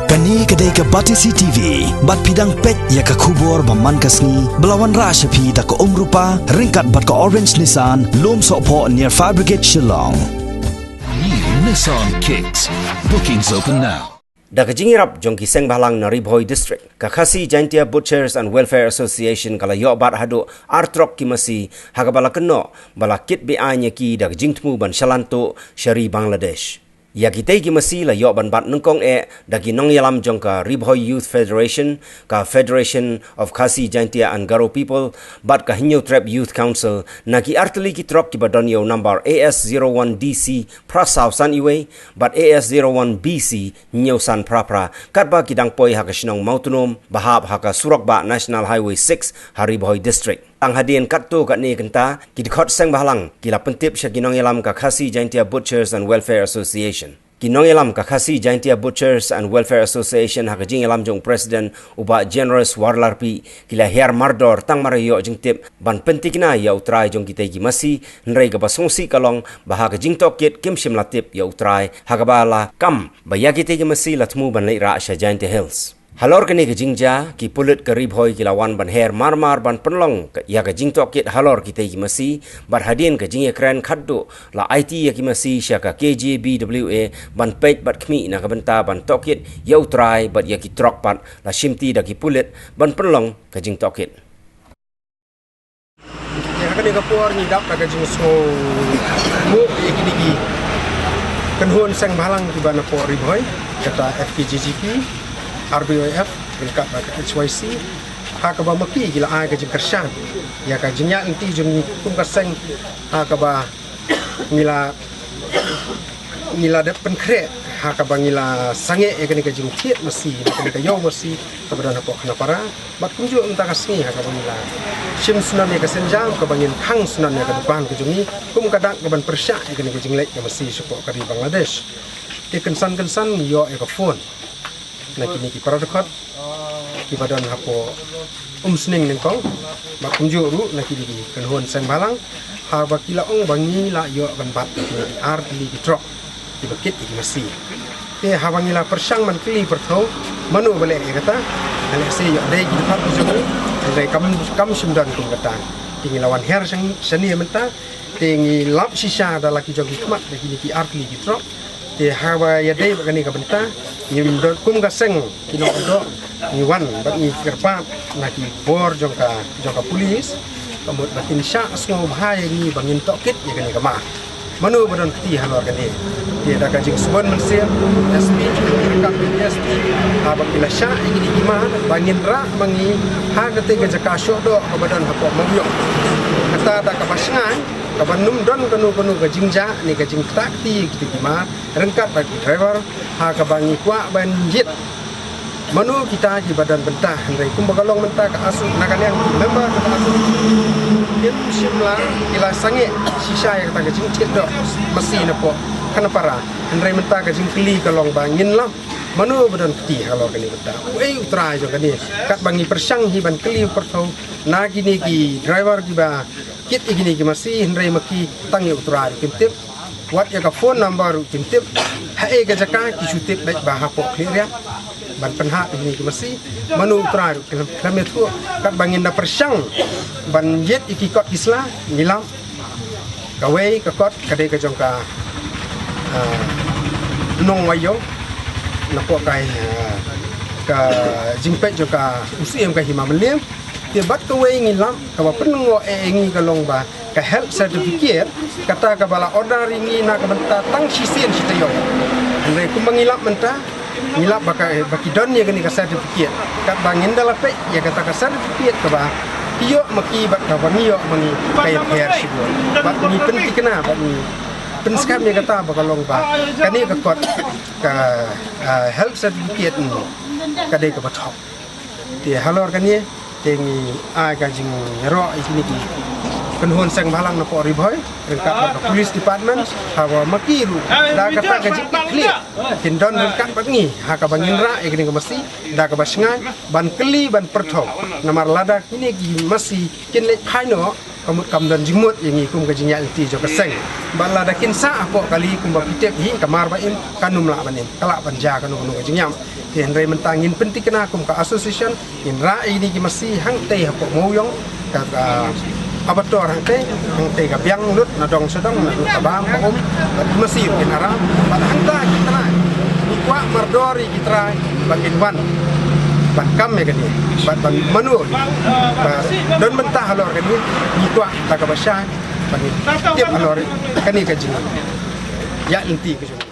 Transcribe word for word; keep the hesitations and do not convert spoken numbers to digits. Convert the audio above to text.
Kane ka dei ka Batesi T V, bad phi dang peit ïa ka khubor ba man ka sngi, ba la wanrah sha phi da ka Umrupa, ryngkat bad ka Orange Nissan, Lumsohphoh near Fire Brigade Shillong. New Nissan Kicks. Bookings open now. Da ka jingïarap jong ki seng bhalang na Ri Bhoi District, ka Khasi Jaintia Butchers and Welfare Association ka la ïoh bat haduh ar trok ki masi, ha kaba la kynnoh ba la kit beaiñ ïa ki da ka jingthmu ban shalan tuh sha ri Bangladesh. Ïa kitei ki masi la ïoh ban bat nyngkong eh da ki nongïalam jong ka Ri Bhoi Youth Federation, ka Federation of Khasi Jaintia and Garo People, bad ka Hynñiewtrep Youth Council, na ki artylli ki trok kiba don ïa u nambar A S zero one D C phra saw san iwei, bad A S zero one B C hynñiew san phra phra, katba ki dang poi ha ka shnong Mawtnum, ba hap ha ka surok bah National Highway six, ha Ri Bhoi District. Tang hadien katto katne kynta, ki dkhot seng bhalang ki la pyntip sha ki nongïalam ka Khasi Jaintia Butchers and Welfare Association. Ki nongïalam ka Khasi Jaintia Butchers and Welfare Association ha ka jingïalam jong u President u Bah Generous Warlarpi, ki la hiar mardor tang mar ïoh jingtip ban pyntikna ïa u trai jong kitei ki masi, hynrei kaba sngewsih ka long ba ha ka jingtohkit kim shym la tip ïa u trai, ha kaba la kam ba ïa kitei ki masi la thmu ban leit rah sha Jaintia Hills. Halor kane ka jingjia, ki pulit ka Ri Bhoi ki la wan ban her marmar ban pynlong ka, ïa ka jingtohkit halor kitei ki masi, bad hadien ka jingïakren khatduh la aiti ïa ki masi sha ka K J B W A ban peit bad khmih na ka bynta ban tohkit ïa u trai bad ïa ki trok pat la shimti da ki pulit ban pynlong ka jingtohkit. Ïa, ha kane ka por ngi dap da ka jingsngewnguh ïa kine ki kynhun seng bhalang kiba na pdeng Ri Bhoi, kata F K J G P, R B Y F, ryngkat bad ka H Y C, ha kaba ma ki ki la ai ka jingkyrshan ïa ka jingïaid lynti jong ngi kum ka seng, ha kaba ngi la ngi la dep pynkhreh, ha kaba ngi la sangeh ïa kane ka jingthied masi, ïa kane ka ïew masi kaba don hapoh Khanapara, bad kumjuh mynta ka sngi ha kaba ngi la shim syndon ïa ka sienjam kaba ngin khang syndon ïa ka dukan ka jong ngi, kum ka dak kaban pyrshah ïa kane ka jingleit ka masi shapoh ka ri Bangladesh. Te kynsan kynsan ngi ïoh ïa ka phone na kine ki para dkhot kiba don hapoh Umsning nyngkong, bad kumjuh ruh na kine ki kynhun seng bhalang, haba ki la ong ba ngi la ïoh ban bat na kine ki ar tylli ki trok kiba kit ïa ki masi. Te haba ngi la pyrshang ban kylli pyrthuh mano ba leh ïa kata, lehse ïoh dei ki dkhot ki jong ngi, hynrei kam, kam shym don kum kata. Te ngi la wan hiar shane mynta, te ngi lap shisha da la ki jong ki khmat da kine ki ar tylli ki trok. Te haba ïadei bad kane ka bynta, ngim don kum ka seng ki nongdoh, ngi wan bad ngi kyrpad na ki bor jong ka, jong ka pulit, ka mut ba kin shah sngewbha ïa ngi ba ngin tohkit ïa kane ka mar. Mano ba don kti halor kane. Te da ka jingsbun mynsiem, S P, ryngkat bad S P, haba ki la shah ïa kine ki mar ba ngin rah ma ngi ha katei ka jaka shoh doh kaba don hapoh Mawïong. Kata da kaba shngaiñ, kaba ym don kano kano ka jingjia ne ka jingktah kti ïa kitei ki mar ryngkat bad ki driver, ha kaba ngi kwah ban jied mano kita kiba don bynta, hynrei kumba ka long mynta ka ASU, na ka liang ki member ka ASU, kim shym la, ki la sangeh shisha ïa kata ka jingthied doh masi napoh Khanapara, hynrei mynta ka jingkylli ka long ba ngin lap mano ba don kti halor kane ka bynta. Uei u trai jong kane, katba ngi pyrshang hi ban kylli pyrthuh na kine ki driver kiba kit ïa kine ki masi, hynrei ma ki tang ïa u trai ruh kim tip. Wat ïa ka phone number ruh kim tip. Haei ka jaka ki shu tip beit ba hapoh Khliehriat ban pynhap ïa kine ki masi. Mano u trai ruh khlem, khlem ïathuh. Katba ngin da pyrshang ban ïit ïa ki kot ki sla, ngi lap. Kawei ka kot ka dei ka jong ka, ah, Nongwaiong, napoh ka, ah, ka jingpeit jong ka u Syiem ka Hima Mylliem. Te bad kawei ngi lap kaba pynlyngngoh ïa ngi ka long ba ka health certificate, kata kaba la order ïa ngi na ka bynta tang shisien shi taïew. Hynrei kumba ngi lap mynta, ngi lap ba ka, ba ki don ïa kane ka certificate. Katba ngin da la peit ïa kata ka certificate kaba ki ïoh ma ki bad kaba ngi ïoh ma ngi, ka ïapher shibun. Bad ngi pynthikna bad ngi pynskhem ïa kata ba ka long ba kane ka kot ka, ah, health certificate, mm, ka dei kaba thok. Te halor kane, te ngi ai ka jingïaroh ïa kine ki kynhun seng bhalang napoh Ri Bhoi ryngkat bad ka police department, haba ma ki ruh da kata ka jingkitkhlieh kin don ryngkat bad ngi ha kaba ngin rah ïa kane ka masi da kaba shngaiñ, ban kylli ban pyrthuh. Namar lada kine ki masi kin leit phai noh, Ka mut kam don jingmut ïa ngi kum ka jingïaid lynti jong ka seng. Bad lada kin sah hapoh kali kumba phi tip hi, ka mar ba im kan ym lah ban im, ka lah ban jia kano kano ka jingïap. Te hynrei mynta ngin pynthikna kum ka association, ngin rah ïa kine ki masi hangtei hapoh Mawïong, ka, ka Abator hangtei, hangtei ka biang lut na dong sha dong, na dong ka bam ka um, bad ki masi ruh kin arah, bad hangta ki trai, ngi kwah mardor ïa ki trai ba kin wan ban kam ïa kane, bad ban mano, ba don bynta halor kane, ngi kwah da kaba shai ba ngin tip halor kane ka jingïaid lynti ka jong ngi.